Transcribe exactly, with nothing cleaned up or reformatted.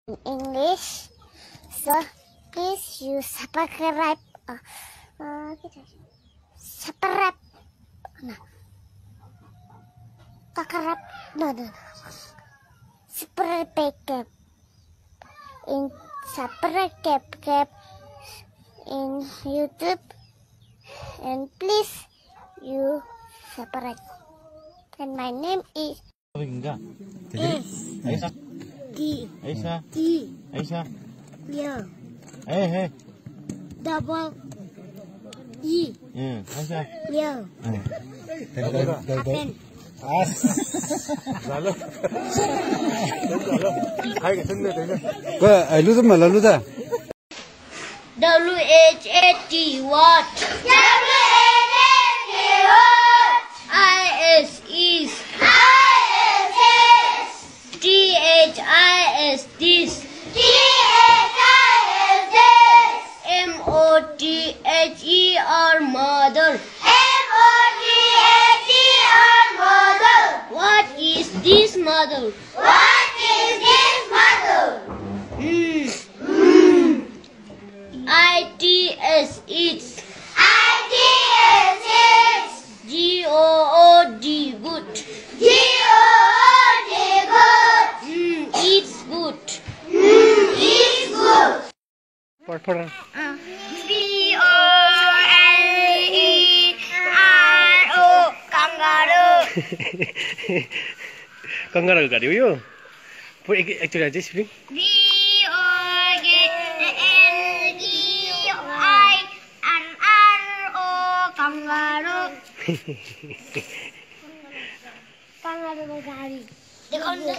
in English. So please you subscribe. Uh, uh, subscribe. No. Subscribe. No, no, no. Subscribe. In subscribe in YouTube. And please you subscribe. And my name is Ringa. Aisha. T. Aisha. T. Aisha. Yeah. Hey, hey. Double E. Yeah, Aisha. Yeah. Hey. Dai, dai, dai, dai. Apen. As. Zalo. Zalo. Hai, ke sen de, de. Ba, ai lu de ma, la lu de. W H A T, what? W H A T, what? I S, is. I S, is. T H I S, this. T H I S, this. M O T H E R, mother. M O T H E R, mother. What is this, mother? What is this, mother? Mm. Mm. I T S, it's. I T S, it's. G O O D, good. G O O D, good. Mm, it's good. Mm, it's good. Por, por. B O L E R O, kangaroo. Kangaroo gari yo. Por, ek, ek, ek, spelling. B O L E R O, kangaroo. Kangaroo gari. Dekau ne.